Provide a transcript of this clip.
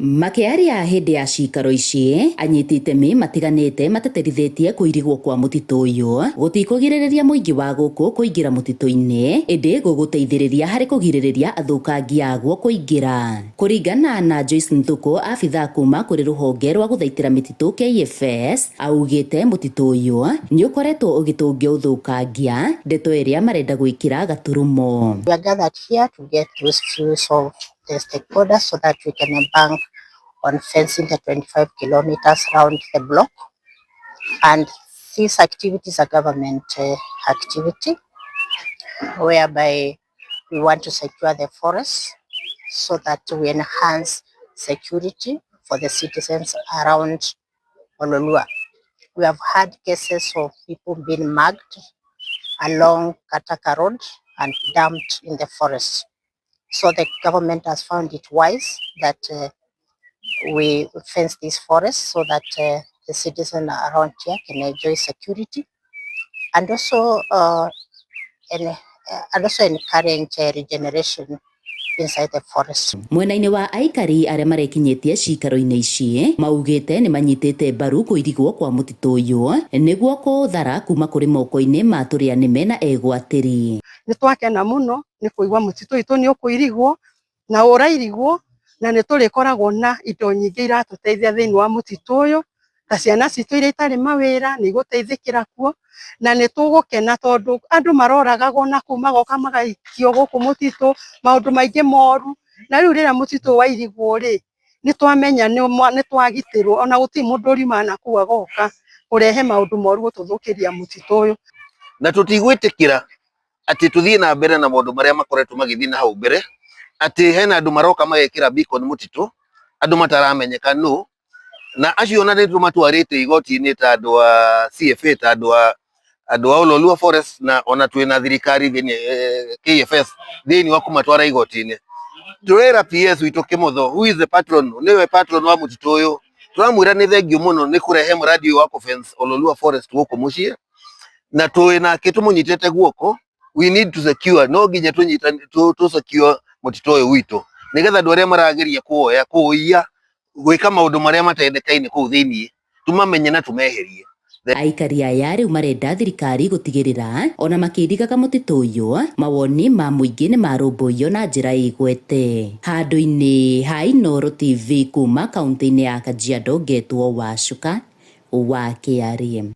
Makĩaria hĩndĩ ya ciikaro ici, anyiti itemi matiganĩte matĩtĩrithĩtie kũirigwo kwa mũtitũ ũyũ gũtikũgirĩrĩria mũingĩ wa gũkũ kũingĩra mũtitũ-inĩ, ĩndĩ gũgũteithĩrĩria harĩ kũgirĩrĩria athũkangia aguo kũingĩra. Kũringana na Joyce Nthuku, abithaa kuma kũrĩ rũhonge rwa gũthaitĩra mĩtitũ KFS, augĩte mũtitũ ũyũ nĩ ũkoretwo ũgĩtũngio ũthũkangia, ndeto ĩrĩa marenda gwĩkĩra gaturumo. We are gathered here to get those views of the stakeholders so that we can embark on fencing the 25 kilometers round the block. And this activity is a government activity whereby we want to secure the forest so that we enhance security for the citizens around Ololua. We have had cases of people being mugged along Kataka Road and dumped in the forest. So the government has found it wise that we fence this forest so that the citizen around here can enjoy security and also encourage regeneration inside the forest. Mwena-inĩ wa aikari arĩa marekinyĩtie ciikaro-inĩ ici, maugĩte nĩ manyitĩte mbaru kũirigwo kwa mũtitũ ũyũ nĩguo kũũthara kuma kũrĩ moko-inĩ ma tũrĩa nĩme na egwatĩri. Nĩ twakena mũno nĩ kũigua mũtitũ witũ nĩ ũkũirigwo na ũrairigwo, na nĩ tũrĩkoragwo na indo nyingĩ iratũteithia thĩinĩ wa mũtitũ ũyũ, ta ciana citũ iria itarĩ mawĩra nĩ igũteithĩkĩra kuo, na nĩ tũgũkena tondũ andũ maroragagwo na kũu, magoka magaikio gũkũ mũtitũ, maũndũ maingĩ moru. Na rĩu rĩrĩa mũtitũ ũyũ wairigwo rĩ, nĩ twamenya nĩ twagitĩrwo, ona gũtirĩ mũndũ ũriumaga na kũu agoka kũrehe maũndũ moru gũtũthũkĩria mũtitũ ũyũ. Na tũtigwĩtĩkĩra atĩ tũthiĩ na mbere na maũndũ marĩa makoretwo magĩthiĩ na hau mbere, atĩ hena andũ maroka magekĩra beacon mũtitũ, andũ mataramenyeka nũ, na acio ona nĩ tũmatwarĩte igoti-inĩ ta andũ a CFA, ta andũ a Ololua Forest, na ona twĩna thirikari thĩinĩ, KFS thĩinĩ wa kũmatwara igoti-inĩ. Tũrera PS witũ Kimotho, who is the patron, nĩwe patron wa mũtitũ ũyũ, tũramwĩra nĩ thengiũ mũno nĩ kũrehe mũradi ũyũ wa kũfence Ololua Forest gũkũ mũciĩ, na twĩ nake tũmũnyitĩte guoko. We need to secure, no nginya tũnyita tũ secure mũtitũ ũyũ witũ, nĩgetha andũ arĩa marageria kuoya, kũiya, gwĩka maũndũ marĩa matendekaine kũu thĩinĩ, tũmamenye na tũmeherie. Aikari aya rĩu marenda thirikari gũtigĩrĩra ona makĩirigaga mũtitũ ũyũ, mawoni ma mũingĩ nĩ marũmbũiyo na njĩra ĩgwete. Handũ-inĩ ha Inooro TV kuma kaunti-inĩ ya Kajiado, ngetwo Wacuka wa Kĩarĩ.